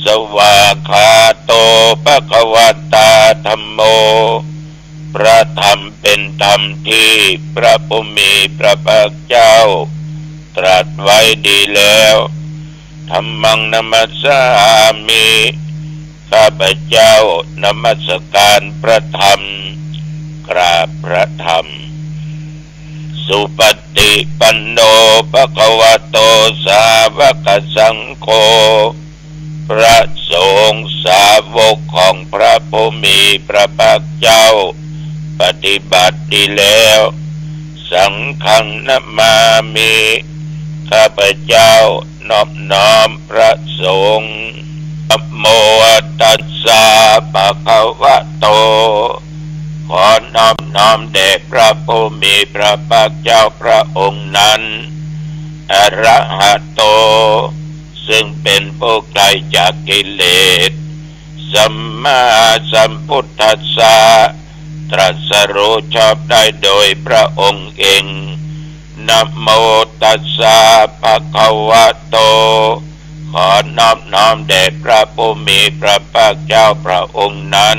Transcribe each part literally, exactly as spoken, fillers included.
สวากขาโต ภะคะวะตา ธัมโม พระธรรมเป็นธรรมที่พระผู้มีพระภาคเจ้าตรัสไว้ดีแล้ว ธัมมัง นะมัสสามิ ข้าพเจ้านมัสการพระธรรม กราบพระธรรม สุปฏิปันโน ภะคะวะโต สาวกสังโฆ พระสงฆ์สาวกของพระผู้มีพระภาคเจ้า ปฏิบัติดีแล้ว สังฆัง นะมามิ ข้าพเจ้านอบน้อมพระสงฆ์ นะโมตัสสะ ภะคะวะโต ขอนอบน้อมแด่พระผู้มีพระภาคเจ้าพระองค์นั้น อะระหะโต ซึ่งเป็นผู้ไกลจากกิเลส สัมมาสัมพุทธัสสะ ตรัสรู้ชอบได้โดยพระองค์เอง นะโมตัสสะ ภะคะวะโต ขอนอบน้อมแด่พระผู้มีพระภาคเจ้าพระองค์นั้น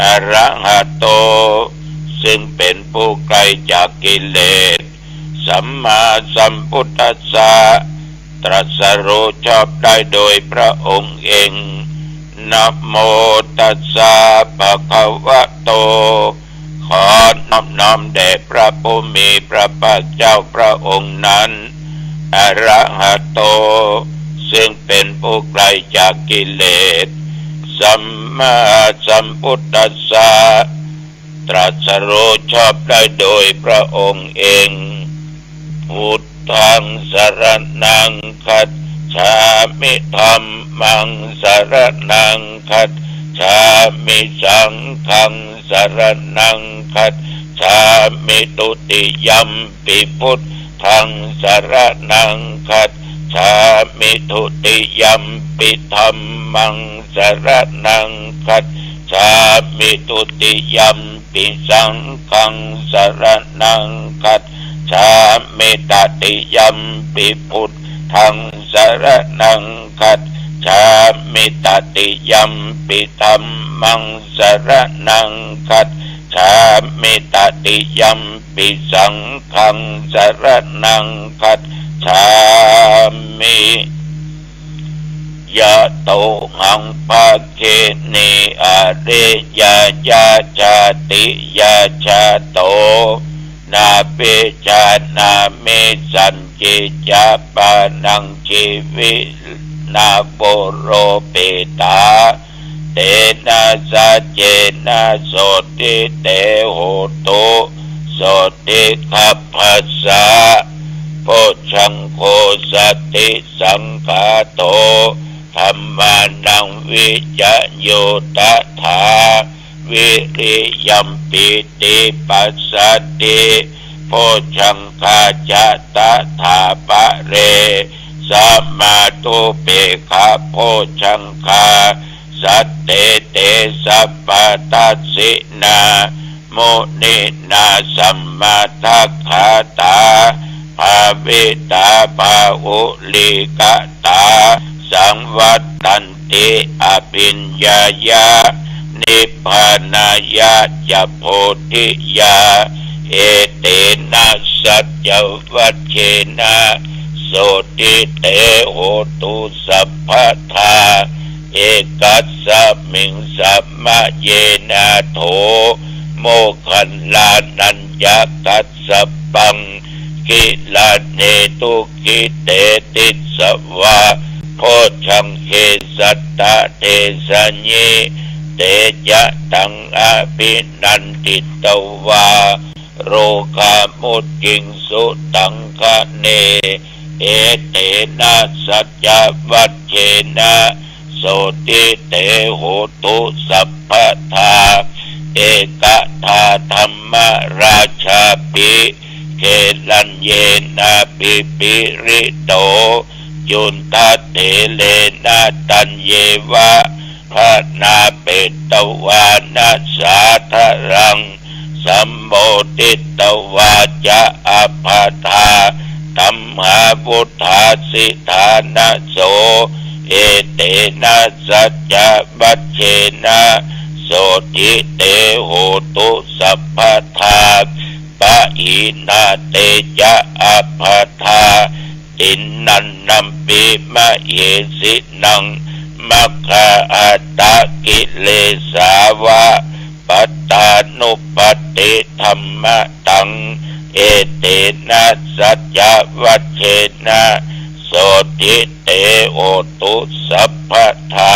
อะระหะโต ซึ่งเป็นผู้ไกลจากกิเลส สัมมาสัมพุทธัสสะ ตรัสรู้ชอบได้โดยพระองค์เอง นะโมตัสสะ ภะคะวะโต ขอนอบน้อมแด่พระผู้มีพระภาคเจ้าพระองค์นั้น อะระหะโต ซึ่งเป็นผู้ไกลจากกิเลส สัมมาสัมพุทธัสสะ ตรัสรู้ชอบได้โดยพระองค์เอง พุทธัง สรณัง คัจฉามิ ธัมมัง สรณัง คัจฉามิ สังฆัง สรณัง คัจฉามิ ทุติยัมปิ พุทธัง สรณัง คัจฉามิ ทุติยัมปิ ธัมมัง สรณัง คัจฉามิ ทุติยัมปิ สังฆัง สรณัง คัจฉามิ ตติยัมปิ พุทธัง สรณัง คัจฉามิ ตติยัมปิ ธัมมัง สรณัง คัจฉามิ ตติยัมปิ สังฆัง สรณัง คัจฉามิ ยะโต หัง ภักขินี อริยญาญา จาติญาญา จาโต นาภิจานามิ สัจจิจจาปานัง จีวินา ปุโรปิตา เตนะ สัจเจนะ โสตถิ เต โหตุ โสตถิ คัพพะสะ โพชฌังโฆ สัตถิสังขาโต ธัมมานัง วิจโย ตถา วิริยัม ปีติ ปัสสัตถิ โพชฌังคา จะ ตถา ปะเร สะมา อุเปกขา โพชฌังคา สัตเต เต สัพพะทัสสินา มุนินา สัมมาทักขาตา ภาวิตา บาหุลีกตา สังวัตตันติ อภิญญายะ นิพพานายะ จะ โพธิยา เอเตนะ สัจจวัคเชนะ โสตถิ เต โหตุ สัพพะทา เอกัสสะมิง สะมะเยนะ โถ โมคคัลลานัญจะ กัสสะปัง กิลาเน ทุกขิเต ติสสะวา โพชฌังเข สัตตะเทสะยิ เตจะตัง อภินันทิตวา โรกามุจจิงสุ ตังคะเน เอเตนะ สัจจวัคเชนะ โสตถิ เต โหตุ สัพพะทา เอกทาธัมมราชาปิ เกลัญเยนะ ปิปิริโต จุณฑะเถเรนะ ตัญเยวะ พะนาเปตวานะ สาทะรัง สัมโมทิตวา จะ อัปปะทา ตัมหาวุฏฐาสิฐานะโส เอเตนะ สัจจวัจเจนะ โสตถิ เต โหตุ สัพพะทา ปะหินา เต จะ อัพพะทา ติณฑันตัมปิ มะเหสินัง มัคคะอัตตะกิเลสาวะ ปัตตานุปัตติธัมมะตัง เอเตนะ สัจจวัจเจนะ โสตถิ เต โหตุ สัพพะทา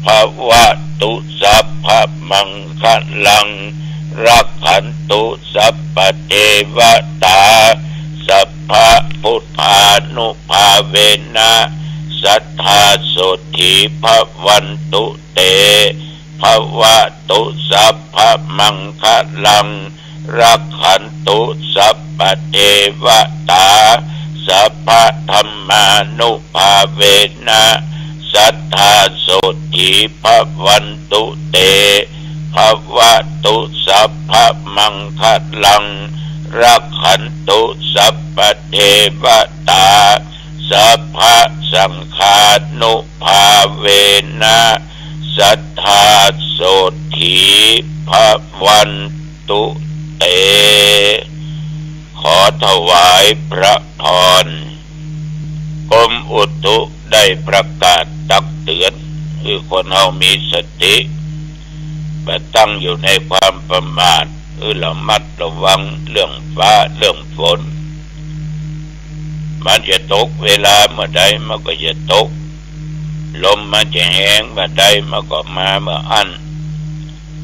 ภะวะตุ สัพพะมังคะลัง รักขันตุ สัพพะเทวะตา สัพพะพุทธานุภาเวนะ สัทธา โสตถิ ภะวันตุ เต ภะวะตุ สัพพะมังคะลัง รักขันตุ สัพพะเทวะตา สัพพะธัมมานุภาเวนะ สัทธา โสตถิ ภะวันตุ เต ภะวะตุ สัพพะมังคะลัง รักขันตุ สัพพะเทวะตา สัพพะสังฆานุภาเวนะ สัทธา โสตถิ ภะวันตุ เต ขอถวายพระพร กรมอุตุได้ประกาศตักเตือน หื้อคนเฮามีสติ บ่ตั้งอยู่ในความประมาท หื้อระมัดระวังเรื่องฟ้าเรื่องฝน มันจะตกเวลาเมื่อใดมันก็จะตก ลมมันจะแฮงเมื่อใดมันก็มาเมื่ออั้น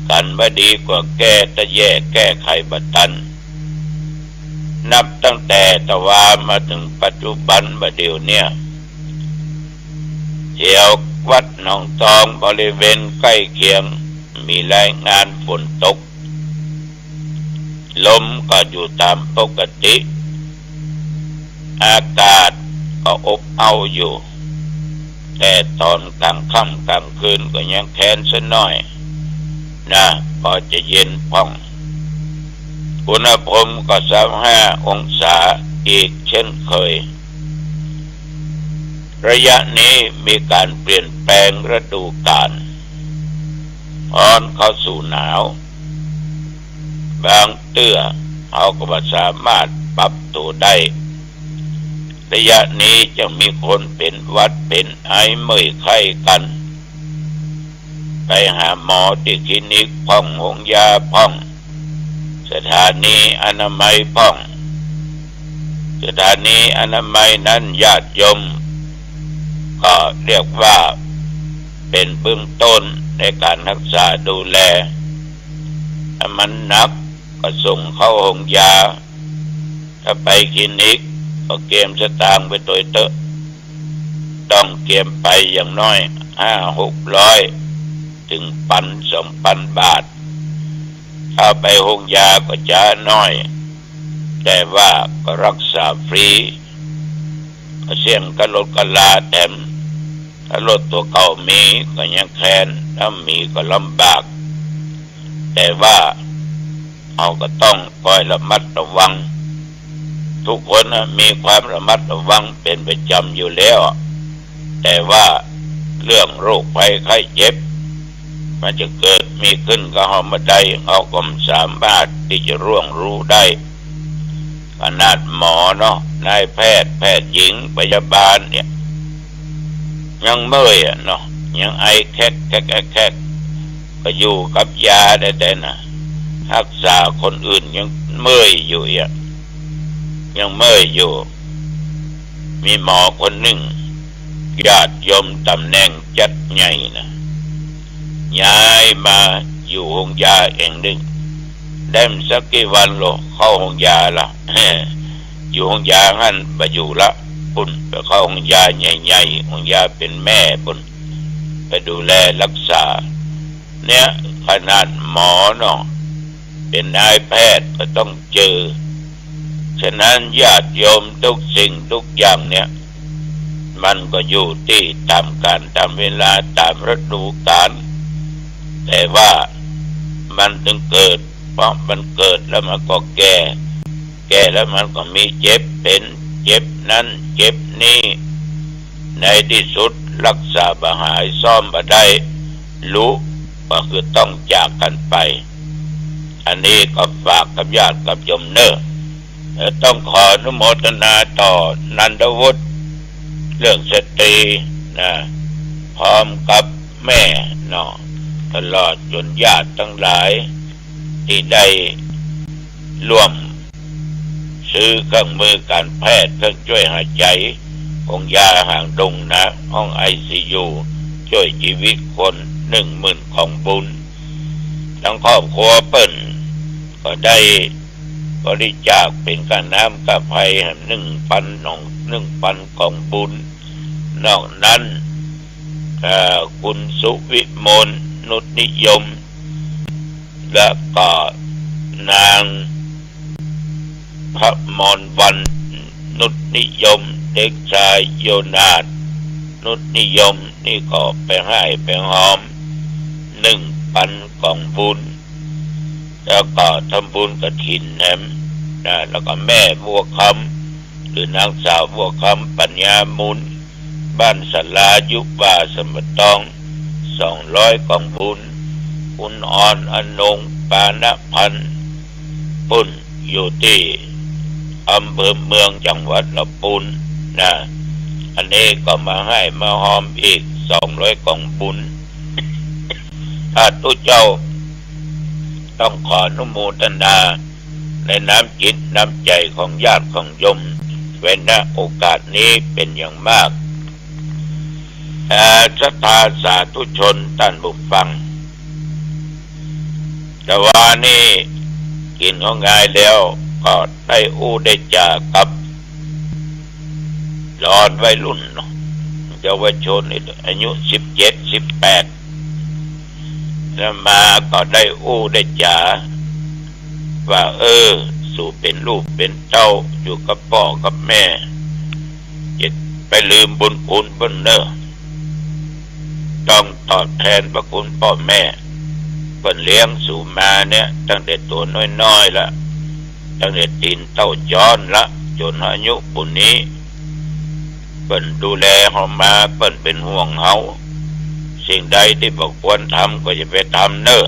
กั๋นบ่ดีกว่าแก้ตะแย่แก้ไขบ่ตัน นับตั้งแต่ตะวามาเถิงปัจจุบันบ่าเดี่ยวเนี่ย แถววัดหนองตองบริเวณใก้เคียง มีรายงานฝนตก ลมก็อยู่ต๋ามปกติ อากาศก็อบอ้าวอยู่ แต่ต๋อนก๋างค่ำก๋างคืนก็ยังแคนสักหน้อยนะ ปอจะเย็นพ่อง อุณหภูมิก็ซาวห้าองศาอีกเช่นเคย ระยะนี้มีก๋านเปลี่ยนแปลงฤดูก๋าล ฮ้อนเข้าสู่หนาว บางเตื้อเฮาก็บ่สามารถปรับตั๋วได้ ระยะนี้จะมีคนเป๋นหวัดเป๋นไอเมื่อยไข้กั๋น ไปหาหมอตี้คลินิกพ่อง โฮงยาพ่อง สถานีอนามัยพ่อง สถานีอนามัยนั้นญาติโยมก็เรียกว่าเป๋นเบื้องต้นในก๋านฮักษาดูแล ถ้ามันหนักก็ส่งเข้าโฮงยา ถ้าไปคลินิกก็เกียมสตางค์ไปตวยเต๊อะ ต้องเกียมไปอย่างน้อยห้าหกร้อย เถิงปันสองปันบาท ถ้าไปโฮงยาก็จะน้อย แต่ว่าก็ฮักษาฟรี ก็เสี้ยงกะลดกะลาแถม ถ้ารถตั๋วเก่ามีก็ยังแคน ถ้าบ่มีก็ลำบาก แต่ว่าเฮาก็ต้องคอยระมัดระวัง ทุกคนน่ะมีความระมัดระวังเป๋นประจ๋ำอยู่แล้ว แต่ว่าเรื่องโรคภัยไข้เจ็บ มันจะเกิดมีขึ้นกับเฮาเมื่อใด เฮาก็บ่สามารถตี้จะล่วงรู้ได้ ขนาดหมอเนาะ นายแพทย์ แพทย์หญิง พยาบาลเนี่ย ยังเมื่อยอะเนาะ ยังไอแคกแคกแคกแคก ก็อยู่กับยาได้แต่น่ะ ฮักษาคนอื่นยังเมื่อยอยู่อะ ยังเมื่อยอยู่ มีหมอคนนึ่ง ญาติโยมต๋ำแหน่งจัดใหญ่น่ะ ย้ายมาอยู่โฮงยาแห่งนึ่ง ได้บ่สักกี่วันลอ เข้าโฮงยาละ อยู่โฮงยาหั้นบ่อยู่ละ ปุ้นไปเข้าโฮงยาใหญ่ๆ โฮงยาเป๋นแม่ปุ้น ไปดูแลฮักษา เนี่ย ขนาดหมอเนาะ เป๋นนายแพทย์ก็ต้องเจอ ฉะนั้นญาติโยมทุกสิ่งทุกอย่างเนี่ย มันก็อยู่ตี้ต๋ามก๋าลต๋ามเวลาต๋ามฤดูก๋าล แต่ว่ามันเถิงเกิด เพราะมันเกิดแล้วมันก็แก่ แก่แล้วมันก็มีเจ็บเป๋น เจ็บนั้นเจ็บนี้ ในตี้สุด รักษาบ่หาย ซ่อมบ่ได้ ลุ ก็คือต้องจากกั๋นไป อันนี้ก็ฝากกับญาติกับโยมเน่อ และต้องขออนุโมทนาต่อนันทวุฒิ เรืองสตรีนะ พร้อมกับแม่เนาะ ตลอดจนญาติตังหลาย ตี้ได้ร่วมซื้อเครื่องมือก๋านแพทย์ เครื่องจ้วยหายใจ๋ของยาหางดงนะ ห้องไอซียู จ้วยจีวิตคน หนึ่งหมื่นก๋องบุญ ตังครอบครัวเปิ้นก็ได้บริจาคเป๋นก้าน้ำก้าไฟ หนึ่งปันหนอง หนึ่งปันก๋องบุญ นอกนั้น เอ่อ คุณสุวิมล นุชนิยม และก็นางพมรวรรณ นุชนิยม เด็กชายโยนาธ นุชนิยม นี่ก็ไปฮ่ายไปฮอม หนึ่งปันก๋องบุญ แล้วก็ทำบุญกฐินแหมนะ แล้วก็แม่บัวคำ หรือนางสาวบัวคำ ปัญญามูล บ้านศาลายุบา สมะตอง สองร้อยก๋องบุญ คุณอร อนง ปานพันธ์ ปุ้น อยู่ตี้อำเภอเมือง จังหวัดลำปูนนะ อันนี้ก็มาฮ่ายมาฮอมอีก สองร้อยก๋องบุญ สาธุเจ้า ต้องขออนุโมทนาในน้ำจิตน้ำใจ๋ของญาติของโยมไว้ ณ โอกาสนี้เป๋นอย่างมาก เอ่อ ศรัทธาสาธุชนต้านผู้ฟัง แต่ว่านี่กิ๋นข้าวงายแล้วก็ได้อู้ได้จ๋ากับ ละอ่อนวัยรุ่นเนาะ เยาวชนนี่ อายุสิบเจ็ด สิบแปด แล้วมาก็ได้อู้ได้จ๋าว่า เออ สูเป๋นลูกเป๋นเต้า อยู่กับป้อกับแม่ จะไปลืมบุญคุณเปิ้นเน่อ ต้องตอบแทนพระคุณป้อแม่ เปิ้นเลี้ยงสูมาเนี่ย ตั้งแต่ตั๋วน้อยๆ ละ ตั้งแต่ตี๋นเต้าจ๊อนละ จ๋นอายุปู้นี้ เปิ้นดูแลเฮามา เปิ้นเป๋นห่วงเฮา สิ่งใดตี้บ่ควรทำก็อย่าไปทำเน่อ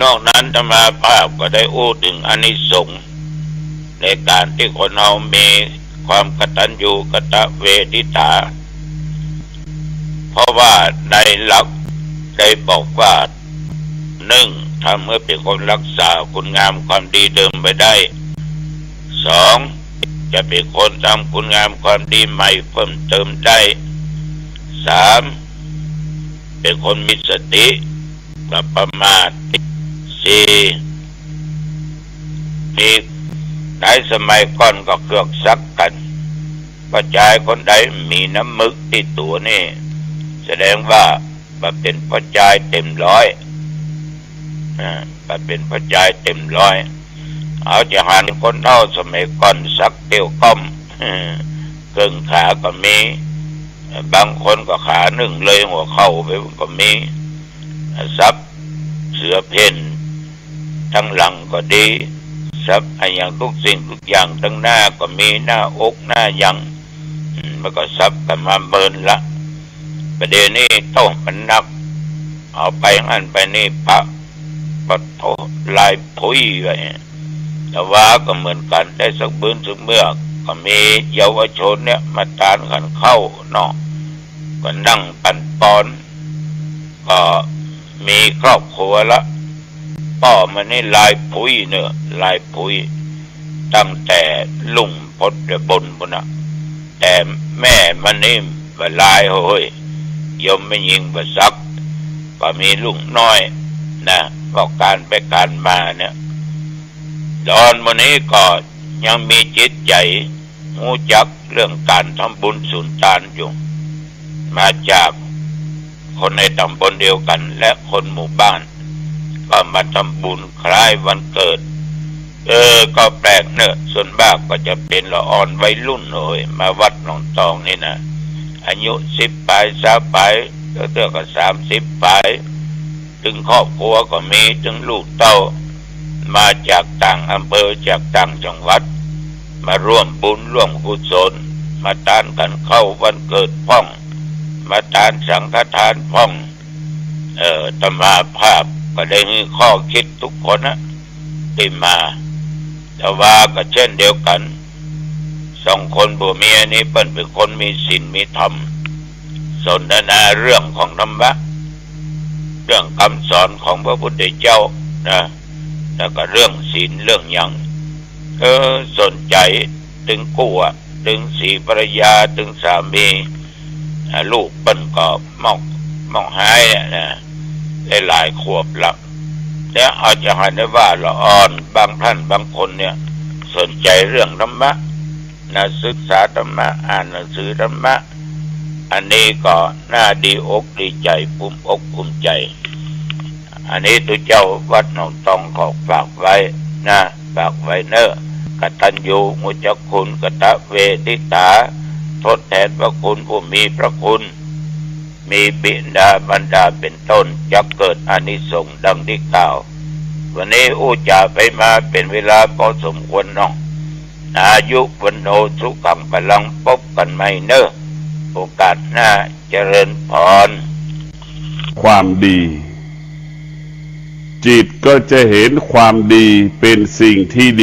นอกนั้นอาตมาภาพก็ได้อู้เถิงอานิสงส์ในก๋านตี้คนเฮามีความกตัญญูกตเวทิตา เพราะว่าในหลักได้บอกว่า หนึ่ง ทำหื้อเป๋นคนรักษาคุณงามความดีเดิมไว้ได้ สอง จะเป๋นคนทำคุณงามความดีใหม่เพิ่มเติมได้ สาม เป๋นคนมีสติ บ่ประมาท สี่ มี ในสมัยก่อนก็เคือกสักกั๋น ป้อจายคนใดมีน้ำมึกตี้ตั๋วนี่ แสดงว่าบ่าเป๋นป้อจายเต็มร้อย อ่า บ่าเป๋นป้อจายเต็มร้อย เอาจะหันคนเฒ่าสมัยก่อนสักเตี้ยวก้อม เกิ่งขาก็มี บางคนก็ขานึ่งเลยหัวเข่าไปก็มี สักเสื้อเพ่นตังหลังก็ดี สักอะหยังกู้สิ่งกู้อย่างตังหน้าก็มี หน้าอกหน้าหยัง อืม มันก็สักกั๋นมาเมินละ ประเดี๋ยวนี้โต้มันนัก เอาไปหั้นไปนี่ปะ ปะโถ ลายผุยไว้ แต่ว่าก็เหมือนกั๋น ได้สักมื้อสักเมื่อ ก็มีเยาวชนเนี่ยมาตานขันเข้าเนาะ ก็นั่งปันปอน ก็มีครอบครัวละ ป้อมันนี่ลายผุยเน่อ ลายผุย ตั้งแต่ลุ่งพจน์บนปู้นน่ะ แต่แม่มันนี่บ่ลายเฮ้ย โยมแม่ญิงบ่สัก ก็มีลูกน้อยนะ ก็ก๋านไปก๋านมาเนี่ย ดอนหมู่นี้ก็ยังมีจิตใจ๋ ฮู้จักเรื่องก๋านทำบุญสุนตานอยู่ มาจากคนในต๋ำบลเดียวกั๋นและคนหมู่บ้าน ก็มาทำบุญคล้ายวันเกิด เออ ก็แปลกเนอะ ส่วนมากก็จะเป๋นละอ่อนวัยรุ่นเฮ้ย มาวัดหนองตองนี่นะ อายุสิบป๋าย ซาวป๋าย เตื้อๆ ก็สามสิบป๋าย ตึงครอบครัวก็มี ตึงลูกเต้า มาจากต่างอำเภอ จากต่างจังหวัด มาร่วมบุญร่วมกุศล มาตานกั๋นเข้าวันเกิดพ่อง มาตานสังฆทานพ่อง เออ อาตมาภาพก็ได้หื้อข้อคิดกู้คนนะ ตี้มา แต่ว่าก็เช่นเดียวกั๋น สองคนผัวเมียนี้เปิ้นเป๋นคนมีศีลมีธรรม สนทนาเรื่องของธรรมะ เรื่องกำสอนของพระพุทธเจ้านะ แล้วก็เรื่องศีลเรื่องหยัง เออ สนใจ๋ ตึงกู้อะ ตึงสีภรรยา ตึงสามี อ่า ลูกเปิ้นก็มอก มอกฮายอะนะ ได้หลายขวบละ แล้วเอาจะหันได้ว่าละอ่อน บางท่านบางคนเนี่ย สนใจ๋เรื่องธรรมะนะ ศึกษาธรรมะ อ่านหนังสือธรรมะ อันนี้ก็น่าดีอกดีใจ๋ ภูมิอกภูมิใจ๋ อันนี้ตุ๊เจ้าวัดหนองตองขอฝากไว้นะ ฝากไว้เน้อ กตัญญูมุจจคุณ กตเวทิตา ทดแทนพระคุณผู้มีพระคุณ มีบิดามารดาเป็นต้น จะเกิดอานิสงส์ดังตี้กล่าว วันนี้อู้จ๋าไปมาเป๋นเวลาพอสมควรหนอ อายุ วัณโณ สุขัง พลัง พบกั๋นใหม่เน้อ โอกาสหน้า เจริญพร ความดี จิตก็จะเห็นความดีเป๋นสิ่งที่ดี